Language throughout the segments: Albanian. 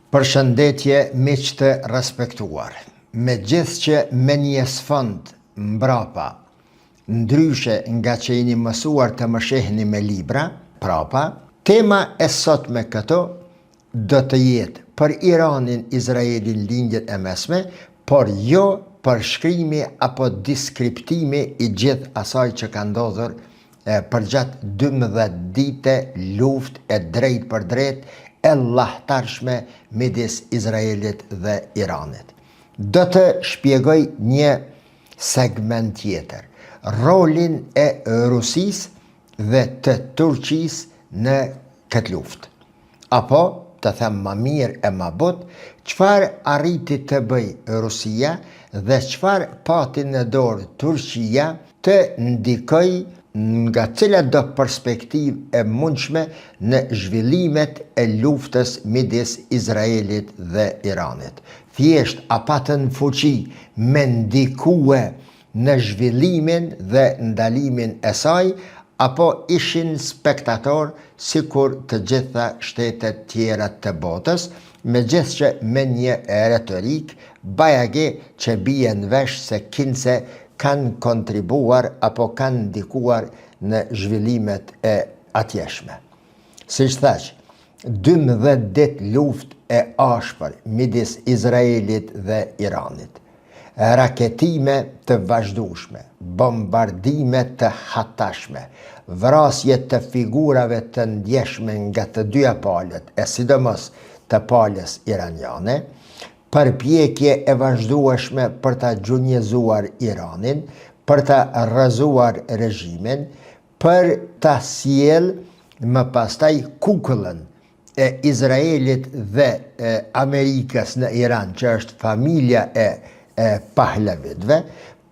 Përshëndetje miq të respektuar. Megjithëqë me një sfond mbrapa, ndryshe nga që jeni mësuar të më shihni me libra, prapa, tema e sotme këtu do të jetë për Iranin, Izraelin, Lindjen e Mesme, por jo përshkrimi apo deskriptimi i gjithë asaj që ka ndodhur përgjatë 12 dite luftë e drejtpërdrejtë e llahtarshme midis Izraelit dhe Iranit. Do të shpjegoj një segment tjetër, rolin e Rusisë dhe të Turqisë në këtë luftë. Apo, të them ma mirë e ma butë, çfarë arriti të bëjë Rusia dhe çfarë pati në dorë Turqia të ndikojë nga cilado perspektivë e mundshme në zhvillimet e luftës midis Izraelit dhe Iranit. Thjesht a patën fuqi me ndikue në zhvillimin dhe ndalimin e saj apo ishin spektatorë sikur të gjitha shtetet tjera të botës, megjithëqë me një retorikë bajagi që bie në vesh se kinse kanë kontribuar apo kanë ndikuar në zhvillimet e atjeshme. Siç thashë, 12 ditë luftë e ashpër midis Izraelit dhe Iranit. Raketime të vazhdueshme, bombardime të hatashme, vrasje të figurave të ndjeshme nga të dyja palët e sidomos të palës iraniane, përpjekje e vazhdueshme për ta gjunjëzuar Iranin, për ta rrëzuar regjimin, për ta sjellë më pastaj kukullën e Izraelit dhe e Amerikës në Iran, që është familja e, e Pahlavitëve,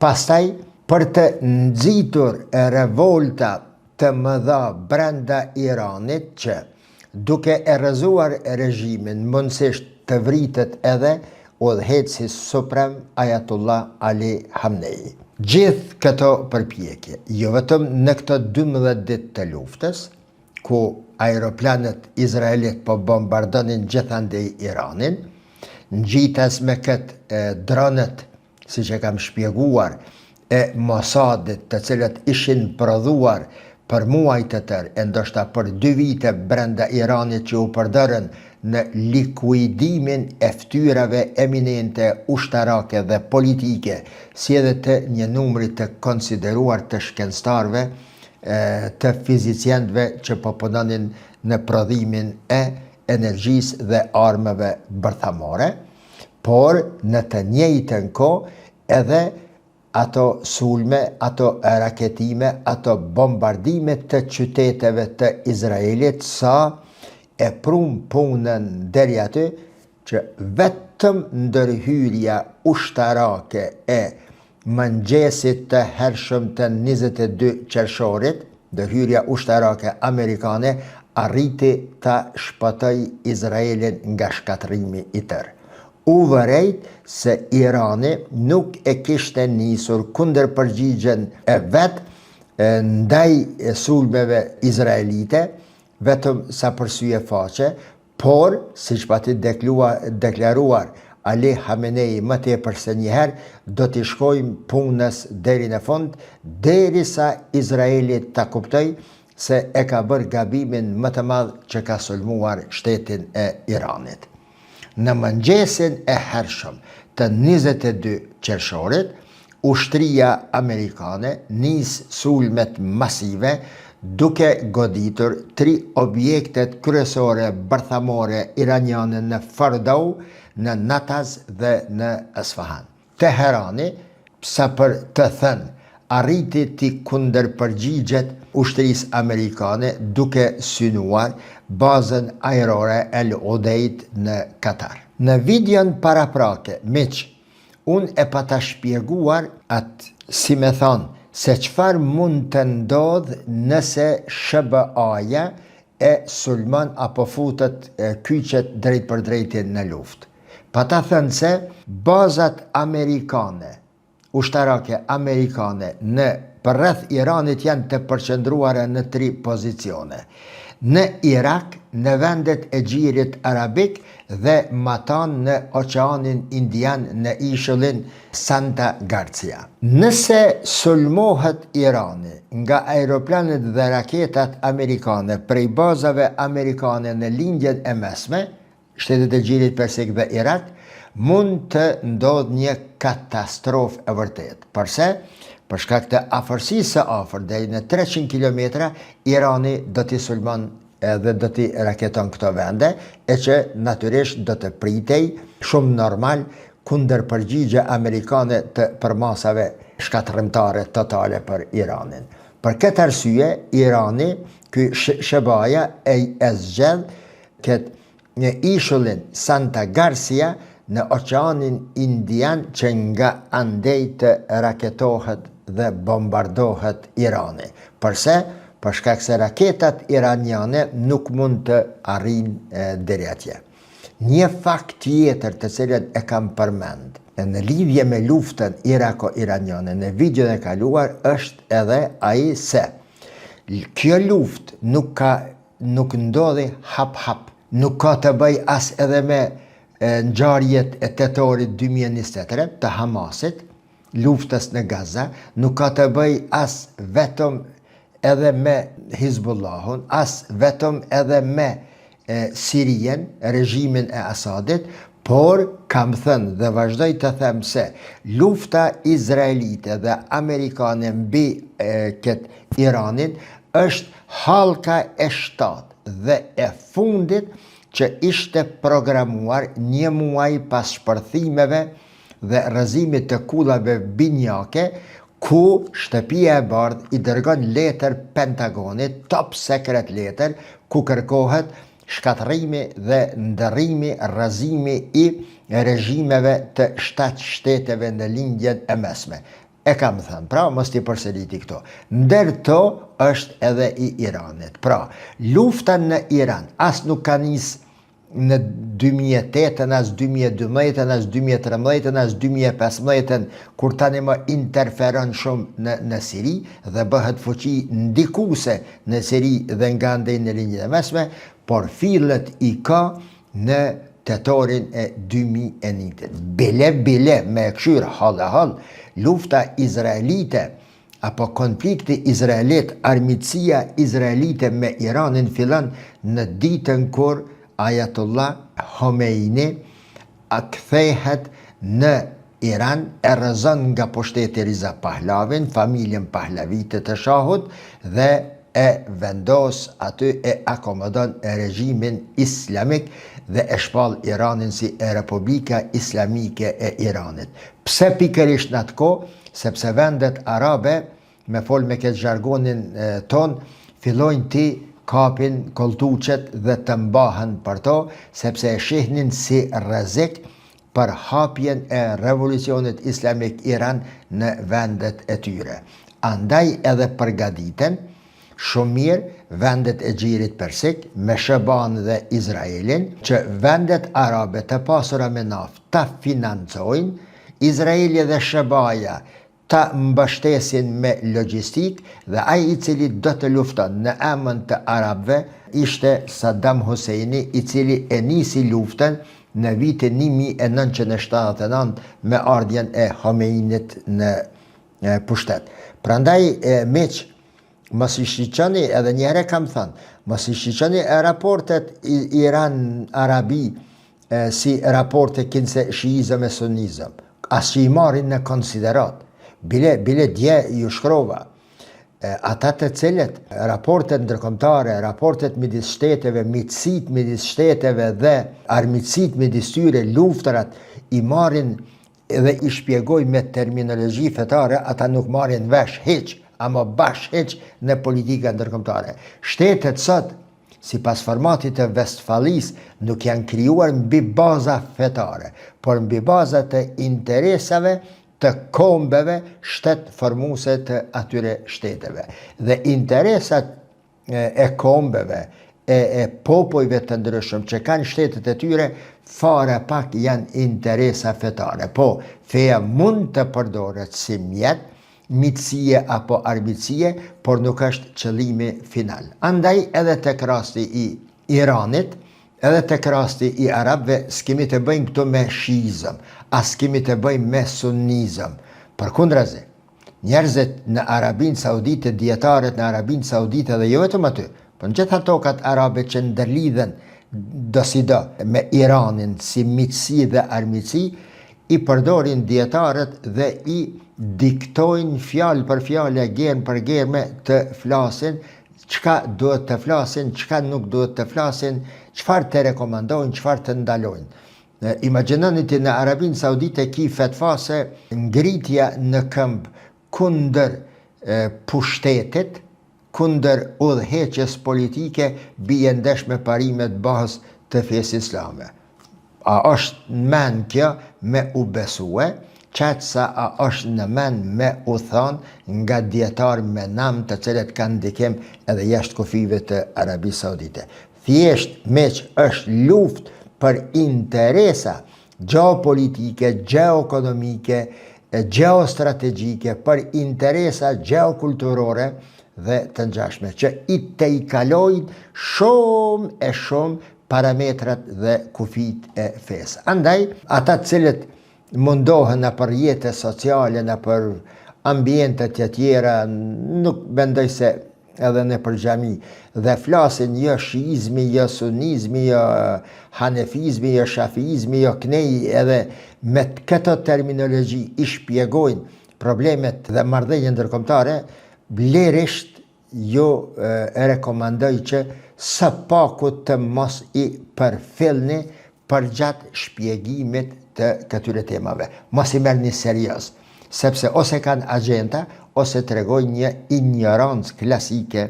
pastaj për të nxitur revolta të mëdha brenda Iranit që duke e rrëzuar regjimin mundësisht të vritet edhe udhëheqësi suprem Ayatollah Ali Khamenei. Gjithë këto përpjekje, jo vetëm në këto 12 ditë të luftës, ku aeroplanët izraelit po bombardonin gjithandej Iranin, ngjitas me këtë dronët, siç e kam shpjeguar, e Mossadit, të cilët ishin prodhuar për muaj të tërë e ndoshta për dy vite brenda Iranit që u përdorën në likuidimin e ftyrave eminente ushtarake dhe politike, si edhe të një numri të konsideruar të shkencëtarëve të fizicientëve që po punonin në prodhimin e energjisë dhe armëve bërthamore, por në të njëjtën kohë edhe ato sulme, ato raketime, ato bombardime të qyteteve të Izraelit sa e prum punën deri aty që vetëm ndërhyrja ushtarake e mëngjesit të hershëm të 22 qershorit, ndërhyrja ushtarake amerikane arriti ta shpëtojë Izraelin nga shkatërrimi i tërë. U vërejt se Irani nuk e kishte nisur kundërpërgjigjen e vet ndaj sulmeve izraelite, vetëm sa për sy e faqe, Por, siç pati deklaruar Ali Khamenei më tepër se një herë, do t'i shkojmë punës deri në fund, derisa Izraeli ta kuptojë se e ka bërë gabimin më të madh që ka sulmuar shtetin e Iranit. Në mëngjesin e hershëm të 22 qershorit, ushtria amerikane nis sulmet masive duke goditur tri objektet kryesore bërthamore iraniane në Fordow, në Natanz dhe në Isfahan. Teherani, sa për të thënë, arriti t'i kundërpërgjigjet ushtrisë amerikane duke synuar bazën ajrore El Udeid në Katar. Në videon paraprake, miq, Unë e pata shpjeguar atë, si me thanë, se çfarë mund të ndodhë nëse SHBA-ja e sulmon apo futet kyçet drejtpërdrejti në luftë. Pata thënë se bazat amerikane, ushtarake amerikane në përreth Iranit janë të përqendruara në tri pozicione. në Irak, në vendet e Gjirit Arabik dhe matanë në Oqeanin Indian në ishullin Santa Garcia. Nëse sulmohet Irani nga aeroplanët dhe raketat amerikane prej bazave amerikane në Lindjen e Mesme, shtetet e Gjirit Persik dhe Irak, mund të ndodhë një katastrofë e vërtetë. Përse? Për shkak të afërsisë së afërt deri në 300 kilometra, Irani do t'i sulmon edhe do t'i raketon këto vende, e që natyrisht do të pritej shumë normal kundërpërgjigje amerikane të përmasave shkatërrimtare totale për Iranin. Për këtë arsye, Irani, ky SHBA-ja e, e zgjedh këtë një ishullin Santa Garcia në Oqeanin Indian që nga andej të raketohet dhe bombardohet Irani. Përse? Për shkak se raketat iraniane nuk mund të arrijnë deri atje. Një fakt tjetër të cilën e kam përmend në lidhje me luftën irako-iraniane në videon e kaluar është edhe ai se kjo luftë nuk ka nuk ndodhi hap hap, nuk ka të bëjë as edhe me ngjarjet e tetorit 2023 të Hamasit, luftës në Gaza, nuk ka të bëjë as vetëm edhe me Hizbullahun, as vetëm edhe me Sirien, regjimin e Asadit, por kam thënë dhe vazhdoj të them se lufta izraelite dhe amerikane mbi këtë Iranin është hallka e shtatë dhe e fundit që ishte programuar një muaj pas shpërthimeve dhe rrëzimit të kullave binjake, ku Shtëpia e Bardhë i dërgon letër Pentagonit, top secret letër, ku kërkohet shkatërrimi dhe ndërrimi, rrëzimi i regjimeve të shtatë shteteve në Lindjen e Mesme. E kam thënë, pra mos t'i përsëriti këto. Ndër to është edhe i Iranit. Pra, lufta në Iran as nuk ka nis në 2008-ën, as 2012-ën, as 2013-ën, as 2015-ën, kur tani më interferon shumë në, në Siri dhe bëhet fuqi ndikuese në Siri dhe nga andej në Lindjen e Mesme, por fillet i ka në tetorin e 2001. Bile, bile, me e kqyr hall e hall, lufta izraelite apo konflikti izraelit, armiqësia izraelite me Iranin fillon në ditën kur Ayatollah Khomeini a kthehet në Iran e rrëzon nga pushteti Riza Pahlavin, familjen Pahlavite të shahut dhe e vendos aty e akomodon regjimin islamik dhe e shpall Iranin si Republika Islamike e Iranit. Pse pikërisht në atë kohë? Sepse vendet arabe, me fol me këtë zhargonin tonë, fillojnë t'i kapin kolltuqet dhe të mbahen për to, sepse e shihnin si rrezik për hapjen e revolucionit islamik Iran në vendet e tyre. Andaj edhe përgatiten shumë mirë vendet e Gjirit Persik me SHBA-në dhe Izraelin, që vendet arabe të pasura me naftë ta financojnë, Izraeli dhe SHBA-ja ta mbështesin me logjistikë dhe ai i cili do të lufton në emën të arabëve ishte Saddam Husseini i cili e nisi luftën në vitin 1979 me ardhjen e Khomeinit në pushtet. Prandaj miq, mos i shiqoni, edhe një herë kam thënë, mos i shiqoni raportet Iran-Arabi si raporte kinse shiizëm e sunizëm. As që i marrin në konsideratë. Bile, bile dje ju shkrova, ata të cilët raportet ndërkombëtare, raportet midis shteteve, miqësitë midis shteteve dhe armiqësitë midis tyre, luftërat i marrin edhe i shpjegojnë me terminologji fetare, ata nuk marrin vesh hiç, ama bash hiç në politika ndërkombëtare. Shtetet sot, sipas formatit të Vestfalisë, nuk janë krijuar mbi baza fetare, por mbi baza të interesave të kombeve shtet formuese të atyre shteteve. Dhe interesat e kombeve, e, e popujve të ndryshëm që kanë shtetet e tyre, fare pak janë interesa fetare. Po, feja mund të përdoret si mjet miqësie apo armiqësie, por nuk është qëllimi final. Andaj edhe tek rasti i Iranit, edhe tek rasti i arabëve s'kemi të bëjmë këtu me shiizëm, as s'kemi të bëjmë me sunnizëm. Përkundrazi, njerëzit në Arabinë Saudite, dijetarët në Arabinë Saudite dhe jo vetëm aty, po në gjitha tokat arabe që ndërlidhen dosido me Iranin si miqësi dhe armiqësi, i përdorin dijetarët dhe i diktojnë fjalë për fjalë e germë për germe të flasin çka duhet të flasin, çka nuk duhet të flasin, çfarë të rekomandojnë, çfarë të ndalojnë. Imagjinoni ti në Arabinë Saudite ki fetva se ngritja në këmbë kundër pushtetit, kundër udhëheqjes politike bie ndesh me parimet bazë të fesë islame. A është në men kjo me u besue, qaq sa a është në men me u thanë nga dijetarë me nam të cilët kanë ndikim edhe jashtë kufijve të Arabisë Saudite. Thjesht meqë është luftë për interesa gjeopolitike, gjeoekonomike, gjeostrategjike, për interesa gjeokulturore dhe të ngjashme, që i tejkalojnë shumë e shumë parametrat dhe kufijtë e fesë. Andaj, ata të cilët mundohen nëpër rrjete sociale, nëpër ambiente të tjera, nuk mendoj se edhe nëpër xhami dhe flasin jo shiizmi, jo sunizmi, jo hanefizmi, jo shafiizmi, jo knej edhe me këto terminologji i shpjegojnë problemet dhe marrëdhëniet ndërkombëtare, lirisht ju e rekomandoj që së paku të mos i përfillni përgjatë shpjegimit të këtyre temave. Mos i merrni serioz, sepse ose kanë agjenda, ose tregojnë një injorancë klasike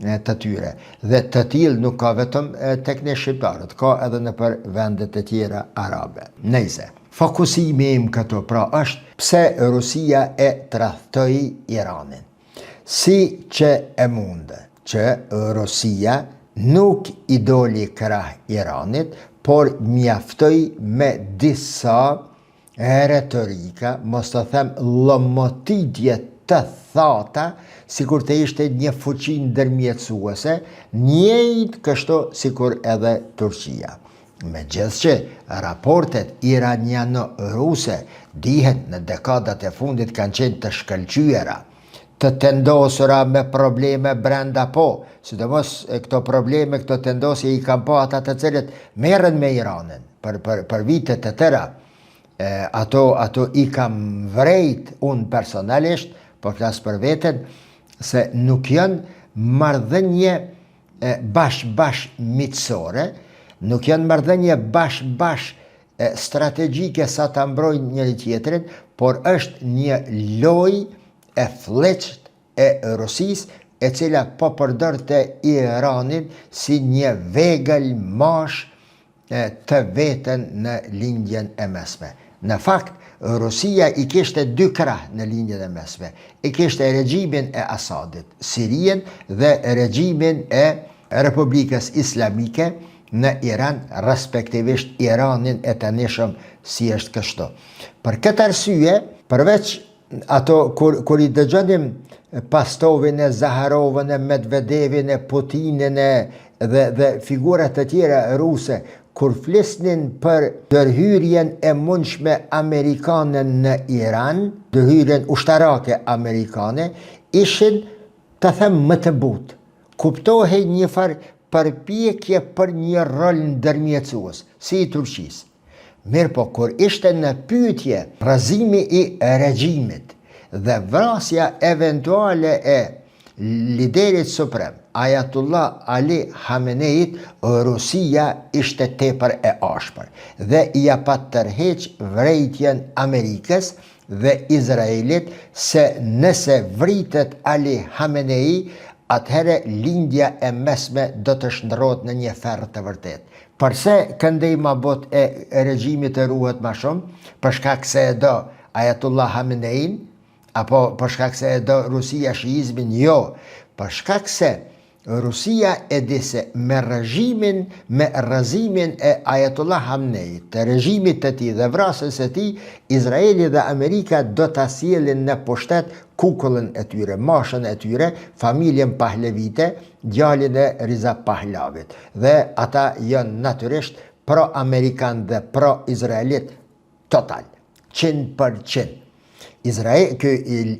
të tyre. Dhe të tillë nuk ka vetëm tek ne shqiptarët, ka edhe nëpër vendet e tjera arabe. Nejse, fokusimi im këtu pra është pse Rusia e tradhtoi Iranin. Si qe e munde që Rusia nuk i doli krah Iranit, por mjaftoi me disa retorika, mos të them llomotitje të thata, sikur të ishte një fuqi ndërmjetësuese, njëjtë kështu sikur edhe Turqia. Megjithëqë raportet iraniano-ruse dihet në dekadat e fundit kanë qenë të shkëlqyera, të tendosura me probleme brenda po, sidomos këto probleme, këto tendosje i kanë pa ata të cilët merren me Iranin për për për vite të tëra. E, ato ato i kam vrejt unë personalisht, po flas për veten, se nuk janë marrëdhënie bash bash miqësore, nuk janë marrëdhënie bash bash strategjike sa ta mbrojnë njëri tjetrin, por është një lojë e flliqtë e Rusisë, e cila po përdorte Iranin si një vegël mashë të veten në Lindjen e Mesme. Në fakt, Rusia i kishte dy krah në Lindjen e Mesme. I kishte regjimin e Asadit, Sirinë dhe regjimin e Republikës Islamike në Iran, respektivisht Iranin e tanishëm si është kështu. Për këtë arsye, përveç Ato, kur, kur i dëgjonim Peskovin e Zaharovën e Medvedevin e Putinin e dhe, dhe figura të tjera ruse, kur flisnin për ndërhyrjen e mundshme amerikane në Iran, ndërhyrjen ushtarake amerikane, ishin, të them, më të butë. Kuptohej një farë përpjekje për një rol ndërmjetësues, si i Turqisë. Mirëpo, kur ishte në pyetje rrëzimi i regjimit dhe vrasja eventuale e liderit suprem, Ayatullah Ali Hameneit, Rusia ishte tepër e ashpër dhe ia pat tërheq vërejtjen Amerikës dhe Izraelit se nëse vritet Ali Hamenei, atëherë Lindja e Mesme do të shndërrohet në një ferr të vërtetë. Përse këndej ma butë e regjimit të ruhet ma shumë? Për shkak se e do Ayatullah Hamenein? Apo për shkak se e do Rusia shiizmin? Jo. Për shkak se. Rusia e di se me rrëzhimin, me rrëzimin e Ajatollah Hamneit, të regjimit të tij dhe vrasjes së tij, Izraeli dhe Amerika do ta sjellin në pushtet kukullën e tyre, mashën e tyre, familjen Pahlevite, djalin e Riza Pahlavit. Dhe ata janë natyrisht pro-amerikanë dhe pro-izraelitë total, 100%. Izrael, ky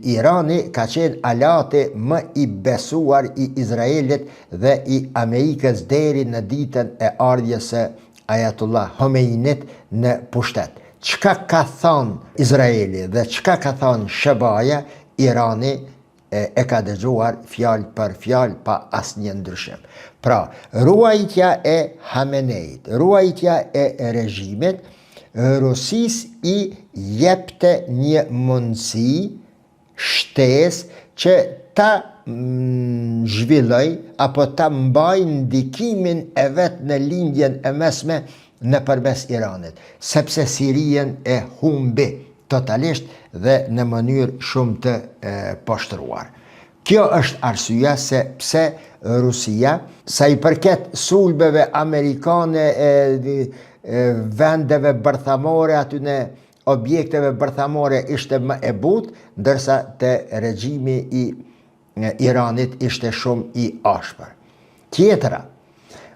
Irani ka qenë aleati më i besuar i Izraelit dhe i Amerikës deri në ditën e ardhjes së Ayatollah Khomeinit në pushtet. Çka ka thanë Izraeli dhe çka ka thanë SHBA-ja, Irani e, e ka dëgjuar fjalë për fjalë pa asnjë ndryshim. Pra, ruajtja e Hameneit, ruajtja e regjimit, Rusisë i jepte një mundësi shtesë që ta zhvillojë apo ta mbajë ndikimin e vet në Lindjen e Mesme nëpërmes Iranit, sepse Sirinë e humbi totalisht dhe në mënyrë shumë të poshtëruar. Kjo është arsyeja se pse Rusia, sa i përket sulmeve amerikane e, e vendeve bërthamore aty në objekteve bërthamore ishte më e butë, ndërsa te regjimi i Iranit ishte shumë i ashpër. Tjetra,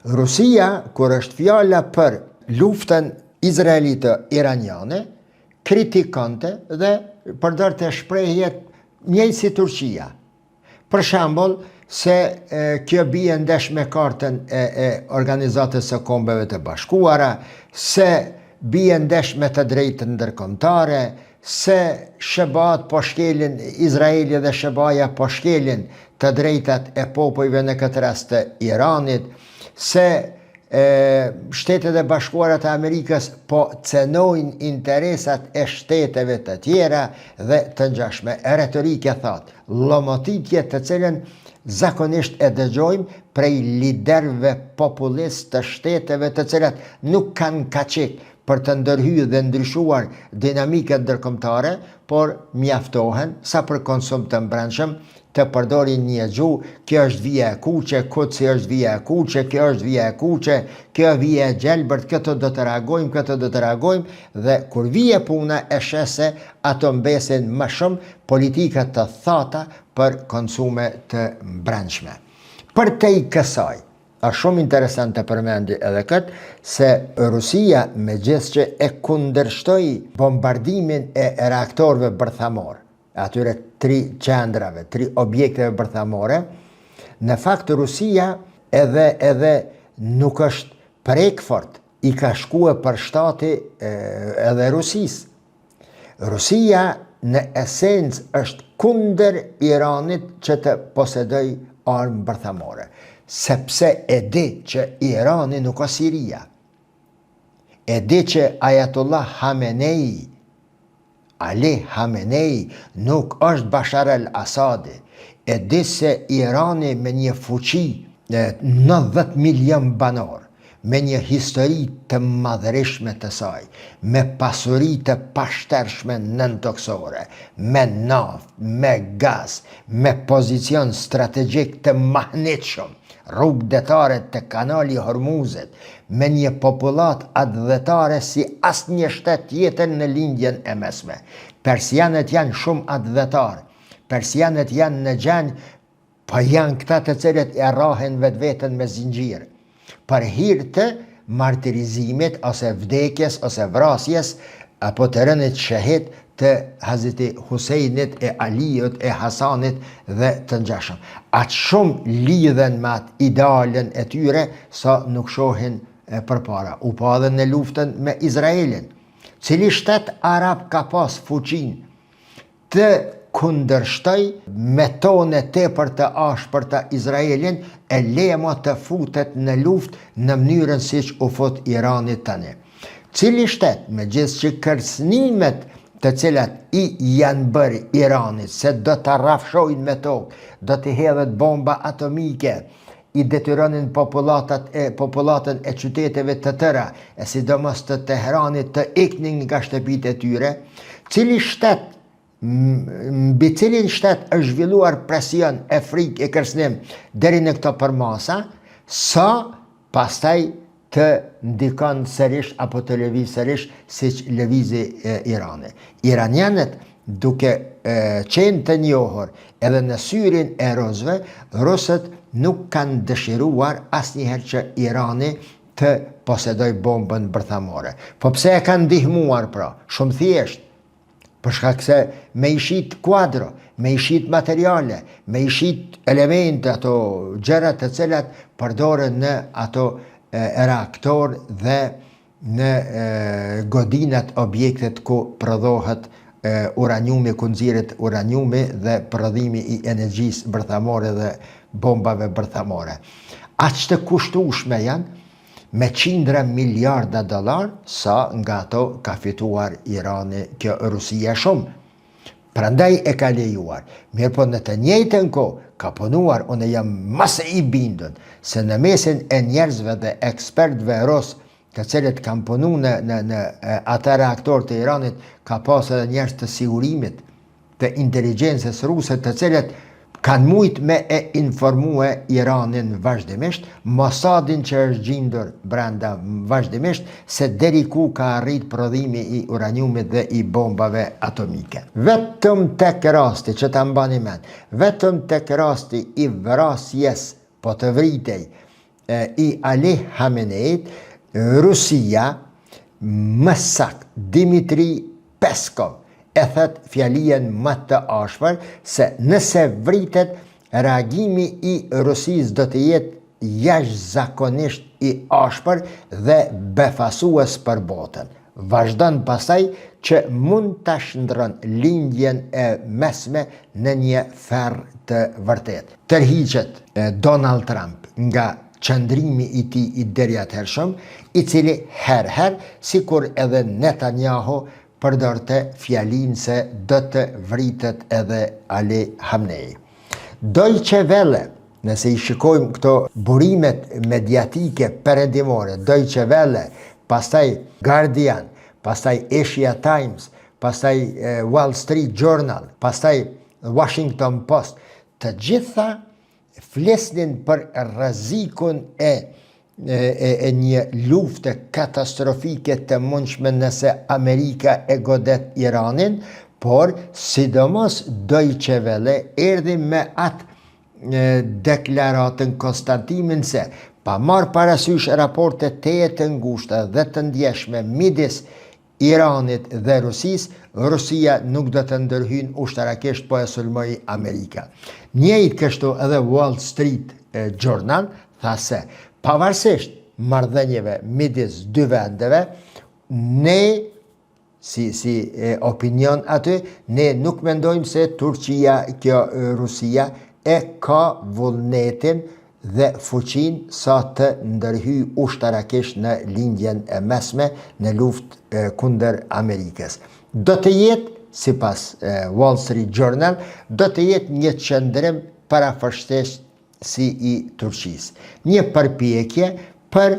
Rusia, kur është fjala për luftën izraelito-iraniane, kritikonte dhe përdorte shprehjet njëjtë si Turqia. Për shembull, se e, kjo bie ndesh me kartën e, e Organizatës së Kombeve të Bashkuara, se bie ndesh me të drejtën ndërkombëtare, se SHBA-t po shkelin, Izraeli dhe SHBA-ja po shkelin të drejtat e popujve në këtë rast të Iranit, se e, Shtetet e Bashkuara të Amerikës po cenojnë interesat e shteteve të tjera dhe të ngjashme. Retorikë e thatë, llomotitje të cilën zakonisht e dëgjojmë prej liderëve populistë të shteteve të cilat nuk kanë kaçik për të ndërhyrë dhe ndryshuar dinamikat ndërkombëtare, por mjaftohen sa për konsum të mbrendshëm të përdorin një gjuhë, kjo është vija e kuqe, Kudsi është vija e kuqe, kjo është vija e kuqe, kjo vija e gjelbërt, këtë do të reagojmë, këtë do të reagojmë, dhe kur vije puna e sheh se ato mbesin më shumë politika të thata për konsume të mbrendshme. Përtej kësaj, Është shumë interesant të përmendi edhe këtë, se Rusia megjithëqë e kundërshtoi bombardimin e reaktorëve bërthamor, atyre tri qendrave, tri objekteve bërthamore, në fakt Rusia edhe edhe nuk është prek fort, i ka shkue për shtati edhe Rusisë. Rusia në esencë është kundër Iranit që të posedojë armë bërthamore, sepse e di që Irani nuk o Siria. E di që Ayatollah Hamenei, Ali Hamenei nuk është Bashar al-Assadi. E di se Irani me një fuqi 90 milion banorë, me një histori të madhërishme të saj, me pasuri të pashtershme nëntokësore, me naftë, me gaz, me pozicion strategjik të mahnitshëm, rrugë detare te kanali i Hormuzit, me një popullatë atdhetare si asnjë shtet tjetër në Lindjen e Mesme. Persianët janë shumë atdhetarë. Persianët janë në gjendje Po janë këta të cilët e rrahin vetveten me zinxhir, për hir të martirizimit ose vdekjes ose vrasjes apo të rënit shehid të Hazreti Husejnit e Aliut e Hasanit dhe të ngjashëm. Aq shumë lidhen me atë idealen e tyre sa nuk shohin përpara. U pa edhe në luftën me Izraelin. Cili shtet arab ka pas fuqinë të kundërshtojë me tone tepër të ashpërta Izraelin e le mo të futet në luftë në mënyrën siç u fut Irani tani. Cili shtet, megjithëqë kërcënimet të cilat i janë bërë Iranit se do ta rrafshojnë me tokë, do t'i hedhet bomba atomike, i detyronin popullatat e popullatën e qyteteve të tëra, e sidomos të Tehranit të iknin nga shtëpitë e tyre, cili shtet Mbi cilin shtet është zhvilluar presion e frikë e kërcënim deri në këto përmasa, sa pastaj të ndikon sërish apo të lëviz sërish siç lëvizi Irani. Iranianët duke qenë të njohur edhe në syrin e rusëve, rusët nuk kanë dëshiruar asnjëherë që Irani të posedojë bombën bërthamore. Po pse e kanë ndihmuar pra? Shumë thjesht. Për shkak se me i shit kuadro, me i shit materiale, me i shit elemente, ato gjëra të cilat përdoren në ato reaktor dhe në godinat, objektet ku prodhohet uraniumi, ku nxirret uraniumi dhe prodhimi i energjisë bërthamore dhe bombave bërthamore. Aq të kushtueshme janë me qindra miliarda dollar sa nga ato ka fituar Irani, kjo Rusia shumë. Prandaj e ka lejuar. Mirëpo në të njëjtën kohë ka punuar, unë jam më se i bindun se në mesin e njerëzve dhe ekspertëve rusë të cilët kanë punu në në në atë reaktor të Iranit, ka pas edhe njerëz të sigurimit, të inteligjencës ruse të cilët kanë mujt me e informue Iranin vazhdimisht, Mossadin që është gjindur brenda vazhdimisht, se deri ku ka arrit prodhimi i uraniumit dhe i bombave atomike. Vetëm tek rasti, që ta mbani mend, vetëm tek rasti i vrasjes, po të vritej, i Ali Hameneit, Rusia, më sakt, Dimitri Peskov, e thotë fjalinë më të ashpër se nëse vritet, reagimi i Rusisë do të jetë jashtëzakonisht i ashpër dhe befasues për botën. Vazhdon pastaj që mund ta shndërron Lindjen e Mesme në një ferr të vërtetë. Tërhiqet Donald Trump nga qëndrimi i tij i deriatëhershëm, i cili herë-herë, sikur edhe Netanyahu, përdorte fjalinë se do të vritet edhe Ali Hamnei. Deutsche Welle, nëse i shikojmë këto burimet mediatike perëndimore, Deutsche Welle, pastaj Guardian, pastaj Asia Times, pastaj Wall Street Journal, pastaj Washington Post, të gjitha flisnin për rrezikun e e, e një lufte katastrofike të mundshme nëse Amerika e godet Iranin, por sidomos Deutsche Welle erdhi me atë deklaratën konstatimin se pa marrë parasysh raportet tejet të ngushta dhe të ndjeshme midis Iranit dhe Rusisë, Rusia nuk do të ndërhyjnë ushtarakisht po e sulmoi Amerika. Njëjtë kështu edhe Wall Street Journal tha se pavarësisht marrëdhënieve midis dy vendeve, ne si si opinion aty, ne nuk mendojmë se Turqia, kjo Rusia e ka vullnetin dhe fuqinë sa të ndërhyjë ushtarakisht në Lindjen e Mesme në luftë kundër Amerikës. Do të jetë, sipas Wall Street Journal, do të jetë një qëndrim përafërsisht si i Turqisë. Një përpjekje për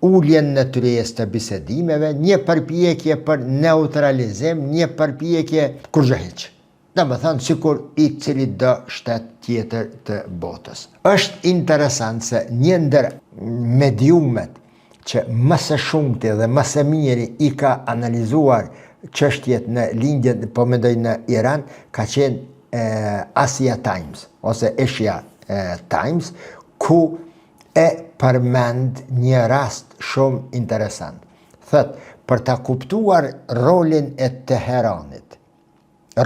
uljen në tryezë të bisedimeve, një përpjekje për neutralizim, një përpjekje kurgjë hiç. Domethënë sikur i cilitdo shtet tjetër të botës. Është interesant se një ndër mediumet që më së shumti dhe më së miri i ka analizuar çështjet në lindjen, po mendoj në Iran, ka qenë Asia Times ose Asia Times, ku e përmend një rast shumë interesant. Thotë, për ta kuptuar rolin e Teheranit,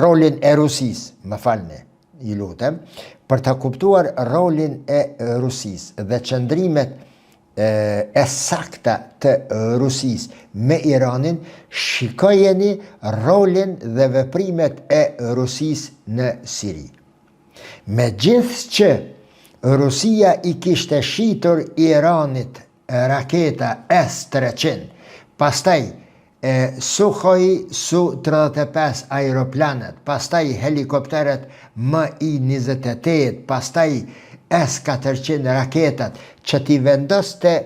rolin e Rusisë, më falni, ju lutem, për ta kuptuar rolin e Rusisë dhe qëndrimet e sakta të Rusisë me Iranin, shikojeni rolin dhe veprimet e Rusisë në Siri. Megjithëqë Rusia i kishte shitur Iranit raketa S-300, pastaj e Sukhoi Su 35 aeroplanët, pastaj helikopterët Mi 28, pastaj S-400 raketat, që t'i vendoste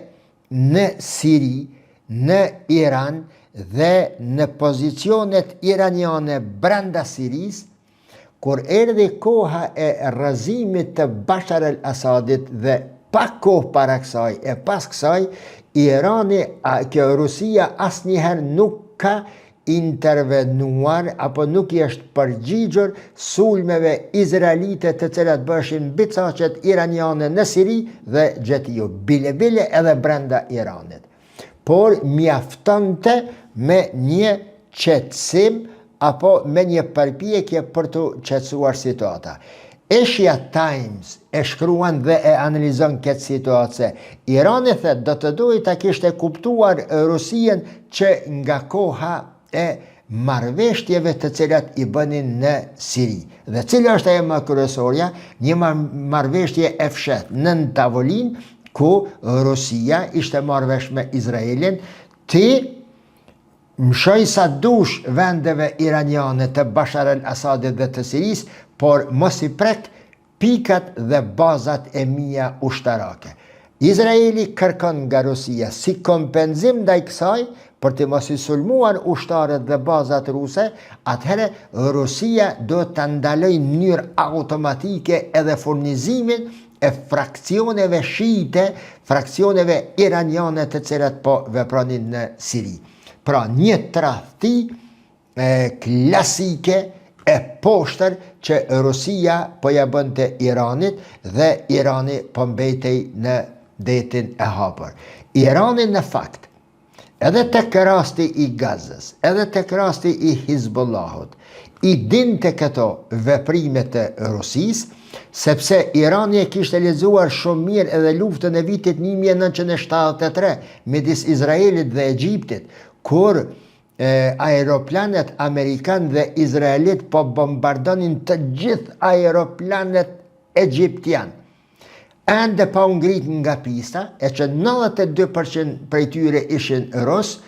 në Siri, në Iran. dhe në pozicionet iraniane brenda Sirisë, kur erdhi koha e rrëzimit të Bashar al-Assadit dhe pak kohë para kësaj e pas kësaj, Irani, a, kjo Rusia asnjëherë nuk ka intervenuar apo nuk i është përgjigjur sulmeve izraelite të cilat bëheshin mbi caqet iraniane në Siri dhe gjetiu, bile bile edhe brenda Iranit. Por mjaftonte me një qetësim apo me një përpjekje për t'u qetësuar situata. Asia Times e shkruan dhe e analizon këtë situatë se Irani thotë do të duhej ta kishte kuptuar Rusinë që nga koha e marrëveshtjeve të cilat i bënin në Siri. Dhe cila është ajo më kryesorja? Një marrëveshtje e fshehtë nën tavolinë ku Rusia ishte marrë vesh me Izraelin, ti Mëshoj sa dush vendeve iraniane të Bashar al-Assadit dhe të Sirisë, por mos i prek pikat dhe bazat e mia ushtarake. Izraeli kërkon nga Rusia si kompenzim ndaj kësaj për të mos i sulmuar ushtarët dhe bazat ruse, atëherë Rusia duhet ta ndalojë në mënyrë automatike edhe furnizimin e fraksioneve shiite, fraksioneve iraniane të cilat po vepronin në Siri. Pra një tradhti e, klasike e poshtër që Rusia po ja bënte Iranit dhe Irani po mbetej në detin e hapur. Irani në fakt Edhe tek rasti i Gazës, edhe tek rasti i Hizbollahut, i dinte këto veprime të Rusisë, sepse Irani e kishte lexuar shumë mirë edhe luftën e vitit 1973 midis Izraelit dhe Egjiptit, kur e, aeroplanët amerikanë dhe izraelit po bombardonin të gjithë aeroplanët egjiptian. Ende pa u ngrit nga pista, e që 92% prej tyre ishin rusë,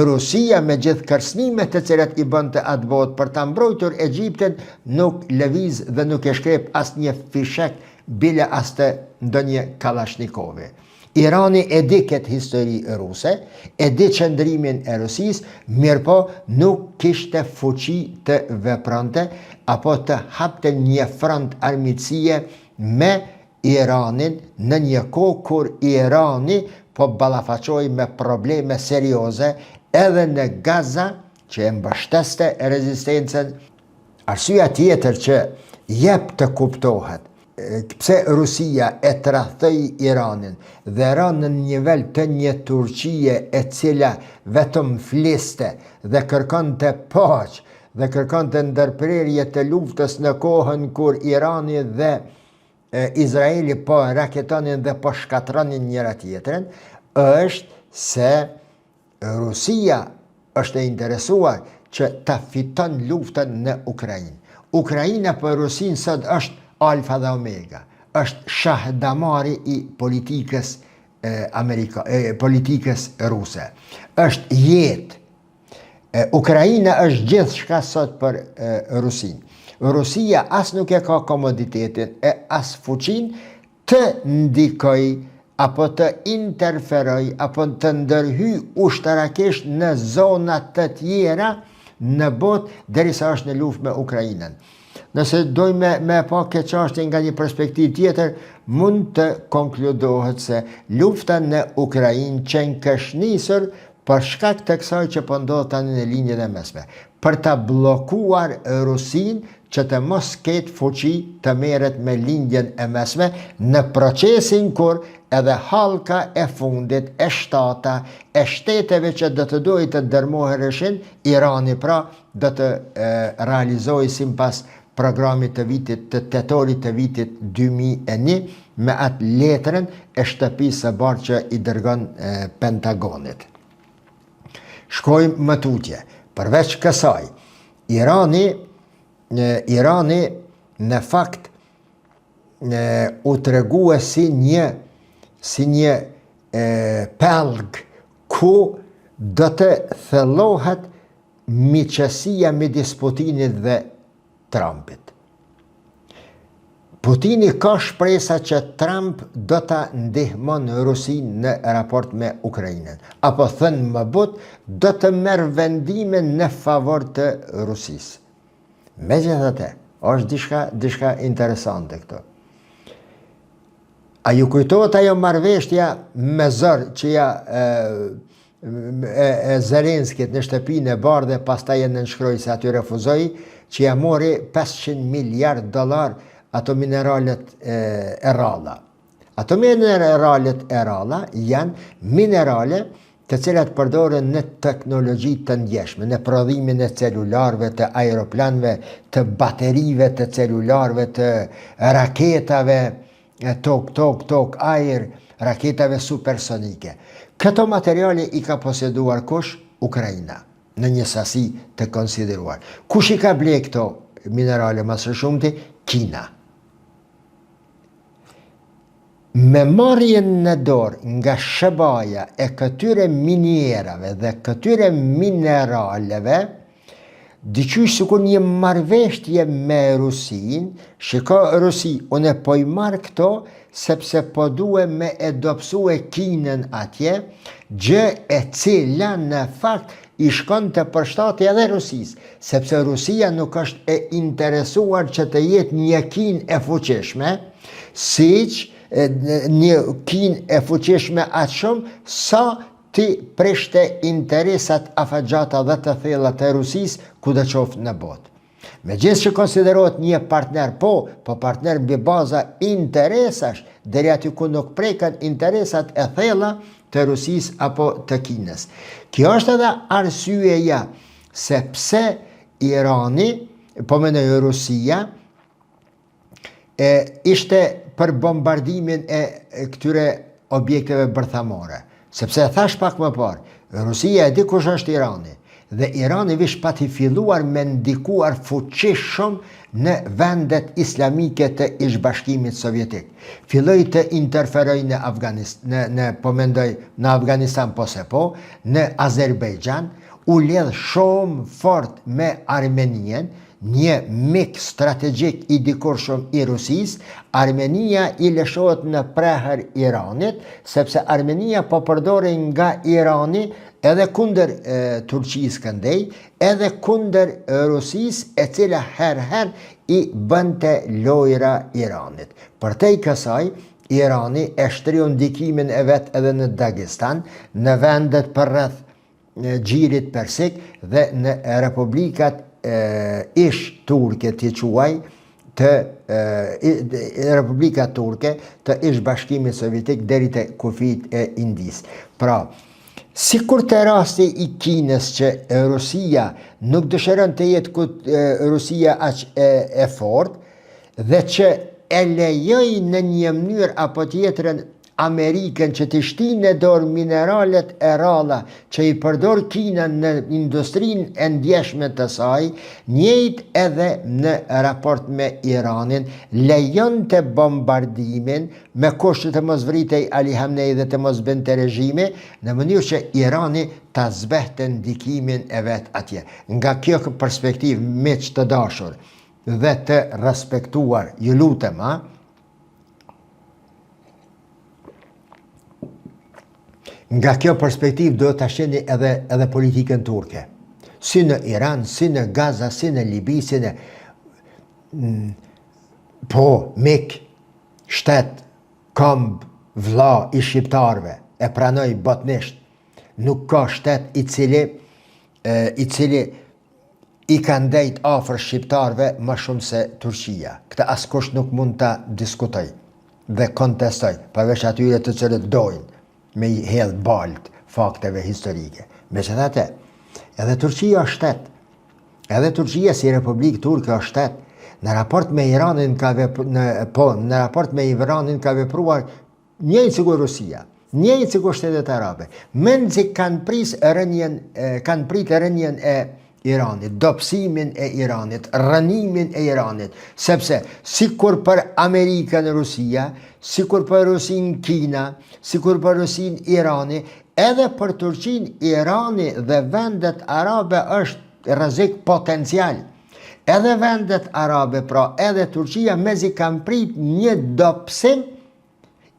Rusia me gjithë kërcënimet të cilat i bënte atëbotë për ta mbrojtur Egjiptin, nuk lëviz dhe nuk e shkrep asnjë fishek, bile as të ndonjë Kallashnikovi. Irani e di këtë histori ruse, e di qëndrimin e Rusisë, mirëpo nuk kishte fuqi të vepronte apo të hapte një front armiqësie me Iranin në një kohë kur Irani po ballafaqohej me probleme serioze edhe në Gaza që e mbështeste rezistencën. Arsyeja tjetër që jep të kuptohet pse Rusia e tradhtoi Iranin dhe ra në nivel të një Turqie e cila vetëm fliste dhe kërkonte paqe dhe kërkonte ndërprerje të luftës në kohën kur Irani dhe Izraeli po raketonin dhe po shkatërronin njëra tjetrën, është se Rusia është e interesuar që ta fiton luftën në Ukrainë. Ukraina për Rusinë sot është alfa dhe omega, është shah damari i politikës Amerika, e politikës ruse. Është jetë. Ukraina është gjithçka sot për Rusinë. Rusia as nuk e ka komoditetin e as fuqinë të ndikojë apo të interferojë apo të ndërhyjë ushtarakisht në zona të tjera në botë derisa është në luftë me Ukrainën. Nëse dojmë me, me pa këtë çështje nga një perspektivë tjetër, mund të konkludohet se lufta në Ukrainë qenkësh nisur për shkak të kësaj që po ndodh tani në Lindjen e Mesme, për ta bllokuar Rusinë që të mos ketë fuqi të merret me Lindjen e Mesme në procesin kur edhe hallka e fundit e shtata e shteteve që do të duhej të dërmoheshin, Irani pra, do të realizohej sipas programit të vitit të tetorit të vitit 2001 me atë letrën e shtëpisë së bardhë që i dërgon Pentagonit. Shkojmë më tutje. Përveç kësaj, Irani, Irani në fakt u tregue si një si një e, pellg ku do të thellohet miqësia midis Putinit dhe Trumpit. Putini ka shpresa që Trump do ta ndihmon Rusinë në raport me Ukrainën, apo thënë më butë, do të merr vendime në favor të Rusisë. Megjithatë, është diçka diçka interesante këtu. A ju kujtohet ajo marrëveshtja me zor që ja e, e, e Zelenskit në shtëpinë e bardhë dhe pastaj e nënshkroi se aty refuzoi që ja mori 500 miliard dollar ato mineralet e, e rralla. Ato mineralet e rralla janë minerale të cilat përdoren në teknologji të ndjeshme, në prodhimin e celularëve, të aeroplanëve, të baterive të celularëve, të raketave, tokë, tokë, tokë, ajër, raketave supersonike. Këto materiale i ka poseduar kush? Ukraina, në një sasi të konsideruar. Kush i ka ble këto minerale më së shumti? Kina. Me marrjen në dorë nga SHBA-ja e këtyre minierave dhe këtyre mineraleve, diqysh sikur një marrëveshtje me Rusinë, shiko Rusi, unë po i marr këto sepse po due me e dobësue Kinën atje, gjë e cila në fakt i shkonte për shtati edhe Rusisë, sepse Rusia nuk është e interesuar që të jetë një Kinë e fuqishme, siç një Kinë e fuqishme aq shumë sa t'i prishte interesat afatgjata dhe të thella të Rusisë kudo qoftë në botë. Megjithë që konsiderohet një partner po, po partner mbi baza interesash, deri aty ku nuk preken interesat e thella të Rusisë apo të Kinës. Kjo është edhe arsyeja se pse Irani, po mendoj Rusia, e ishte për bombardimin e këtyre objekteve bërthamore. Sepse e thash pak më parë, Rusia e di kush është Irani, dhe Irani veç pati filluar me ndikuar fuqishëm në vendet islamike të ish Bashkimit Sovjetik. Filloi të interferojë në Afganistan, në, në po mendoj në Afganistan po se po, në Azerbejxhan, u lidh shumë fort me Armeninë, Një mik strategjik i dikurshëm i Rusisë, Armenia i lëshohet në prehër Iranit, sepse Armenia po përdorej nga Irani edhe kundër Turqisë këndej, edhe kundër Rusisë, e cila herë-herë i bënte lojra Iranit. Përtej kësaj, Irani e shtriu ndikimin e vet edhe në Dagestan, në vendet përreth Gjirit Persik dhe në republikat ish turke t'i quaj të Republika Turke të ish Bashkimit Sovjetik deri te kufijtë e Indisë. Pra, sikur te rasti i Kinës që Rusia nuk dëshiron të jetë kut, Rusia aq e, e fortë dhe që e lejoi në një mënyrë apo tjetrën Amerikën që t'i shtijë në dorë mineralet e rralla që i përdor Kina në industrinë e ndjeshme të saj, njëjtë edhe në raport me Iranin, lejonte bombardimin, me kusht që të mos vritej Ali Hamnei dhe të mos binte regjimi, në mënyrë që Irani ta zbehte ndikimin e vet atje. Nga kjo perspektivë, miq të dashur dhe të respektuar, ju lutem, a? Nga kjo perspektivë duhet ta shihni edhe edhe politikën turke. Si në Iran, si në Gaza, si në Libi, si në mm, po mik, shtet, komb, vlla i shqiptarëve, e pranoj botnisht. Nuk ka shtet i cili e, i cili i ka ndejt afër shqiptarëve më shumë se Turqia. Këtë askush nuk mund ta diskutojë dhe kontestojë, përveç atyre të cilët dojnë me i hedh baltë fakteve historike. Megjithatë, edhe Turqia është shtet. Edhe Turqia si Republikë Turke është shtet. Në raport me Iranin ka vepru, në, po, në raport me Iranin ka vepruar Njëjtë sikur Rusia, njëjtë sikur shtetet arabe, mezi kanë pris rënien, kanë prit rënien e Iranit, dobësimin e Iranit, rrënimin e Iranit, sepse sikur për Amerikën Rusia, sikur për Rusinë Kina, sikur për Rusinë Irani, edhe për Turqinë Irani dhe vendet arabe është rrezik potencial. Edhe vendet arabe, pra edhe Turqia mezi kanë prit një dobësim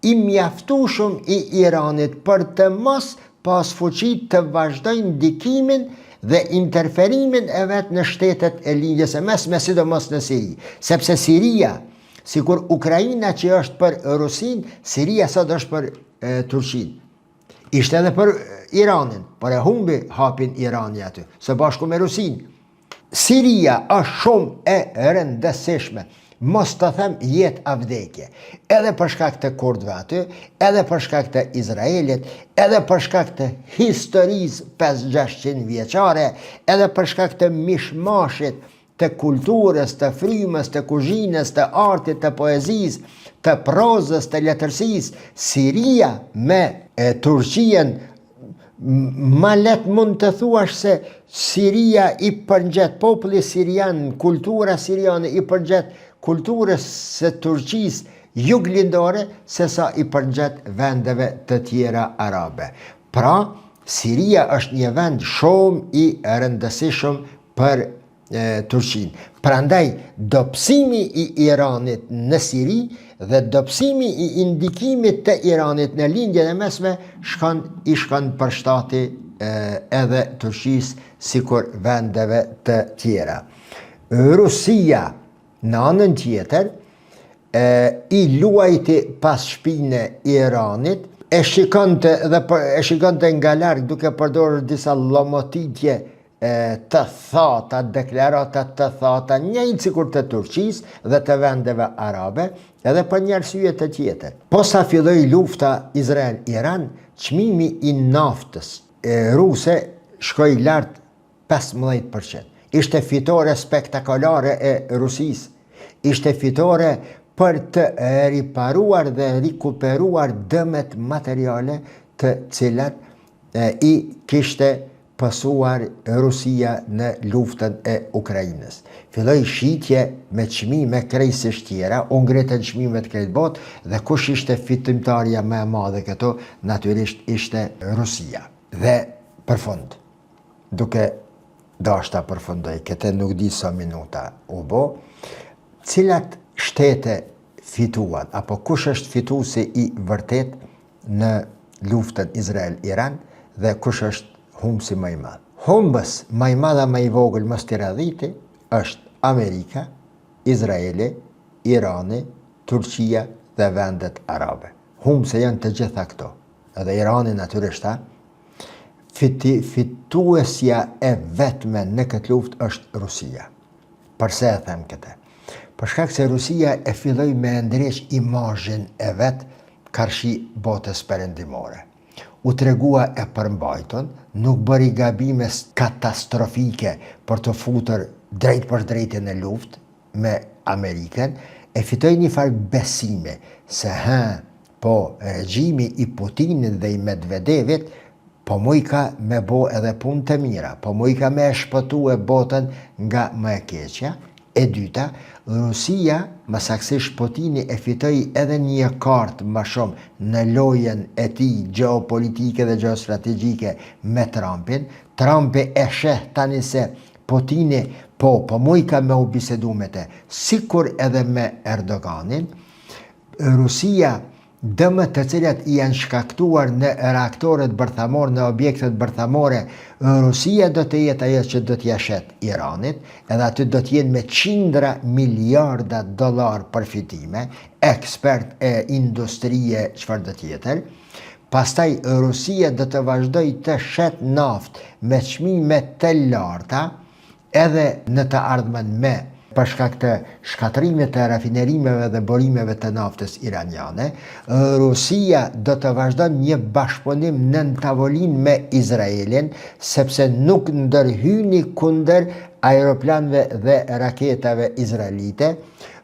i mjaftueshëm i Iranit për të mos pas fuqi të vazhdojë ndikimin dhe interferimin e vet në shtetet e Lindjes së Mesme, sidomos në Siri. Sepse Siria, sikur Ukraina që është për Rusinë, Siria sot është për e, Turqinë. Ishte edhe për Iranin, por e humbi hapin Irani aty, së bashku me Rusinë. Siria është shumë e rëndësishme, mos të them jetë a vdekje, edhe për shkak të kurdëve aty, edhe për shkak të Izraelit, edhe për shkak të historisë 5-600 vjeçare, edhe për shkak të mishmashit, të kulturës, të frymës, të kuzhinës, të artit, të poezisë, të prozës, të letërsisë, Siria me e, Turqinë Ma lehtë mund të thuash se Siria i përngjet populli sirian, kultura siriane i përngjet kulturës së Turqisë juglindore se sa i përngjet vendeve të tjera arabe. Pra, Siria është një vend shumë i rëndësishëm për Turqinë. Prandaj, dobësimi i Iranit në Siri dhe dobësimi i ndikimit të Iranit në Lindjen e Mesme shkon i shkon për shtati edhe Turqisë sikur vendeve të tjera. Rusia në anën tjetër e, i luajti pas shpine Iranit, e shikonte dhe për, e shikonte nga larg duke përdorur disa llomotitje të thata, deklarata të thata, njëjtë sikur të Turqisë dhe të vendeve arabe, edhe për një arsye të tjetër. Posa filloi lufta Izrael-Iran, çmimi i naftës ruse shkoi lart 15%. Ishte fitore spektakolare e Rusisë. Ishte fitore për të riparuar dhe rikuperuar dëmet materiale të cilat i kishte pësuar Rusia në luftën e Ukrainës. Filloi shitje me çmime krejtësisht tjera, u ngritën çmimet krejt botë dhe kush ishte fitimtarja më e madhe këtu, natyrisht ishte Rusia. Dhe për fund, duke dashtë ta përfundoj këtë, nuk di sa minuta u bo, cilat shtete fituan, apo kush është fituesi i vërtetë në luftën Izrael-Iran dhe kush është humbësi më i madh. Humbës më i madh a më i vogël mos t'i radhiti është Amerika, Izraeli, Irani, Turqia dhe vendet arabe. Humbëse janë të gjitha këto. Edhe Irani natyrisht, ha. Fiti, fituesja e vetme në këtë luftë është Rusia. Përse e them këtë? Për shkak se Rusia e filloi me ndreq imazhin e vet karshi botës perëndimore. U tregua e përmbajtun, nuk bëri gabime katastrofike për t'u futur drejtpërdrejti në luftë me Amerikën, e fitoi një farë besimi se hë, po, regjimi i Putinit dhe i Medvedevit po mujka me bo edhe punë të mira, po mujka me e shpëtue botën nga më e keqja. E dyta, Rusia, më saktësisht Putini e fitoi edhe një kartë më shumë në lojën e tij gjeopolitike dhe gjeostrategjike me Trumpin. Trumpi e sheh tani se Putini po, po mujka me u bisedu me te, sikur edhe me Erdoganin. Rusia Dëmet të cilat i janë shkaktuar në reaktorët bërthamorë, në objektet bërthamore, Rusia do të jetë ajo që do t'ia shet Iranit, edhe aty do të jenë me qindra miliarda dollarë përfitime, eksport e industrie çfarëdo tjetër. Pastaj Rusia do të vazhdojë të shet naftë me çmime të larta, edhe në të ardhmen me për shkak të shkatërrimit të rafinerimeve dhe burimeve të naftës iraniane, Rusia do të vazhdon një bashkëpunim nën tavolinë me Izraelin, sepse nuk ndërhyni kundër aeroplanëve dhe raketave izraelite.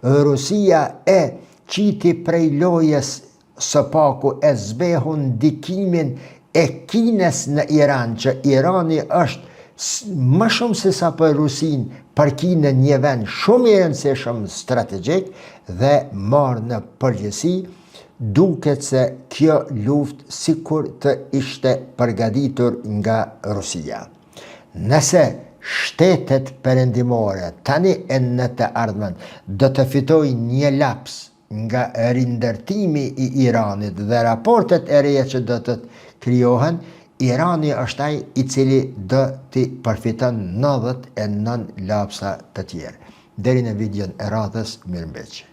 Rusia e qiti prej lojës së paku e zbehu ndikimin e Kinës në Iran, që Irani është më shumë se sa për Rusinë, për Kinën një vend shumë i rëndësishëm strategjik dhe marrë në përgjithësi, duket se kjo luftë sikur të ishte përgatitur nga Rusia. Nëse shtetet perëndimore tani e në të ardhmen do të fitojnë një laps nga rindërtimi i Iranit dhe raportet e reja që do të krijohen, Irani është ai i cili do t'i përfiton 99 lapsa të tjerë. Deri në videon e radhës, mirëmbeçi.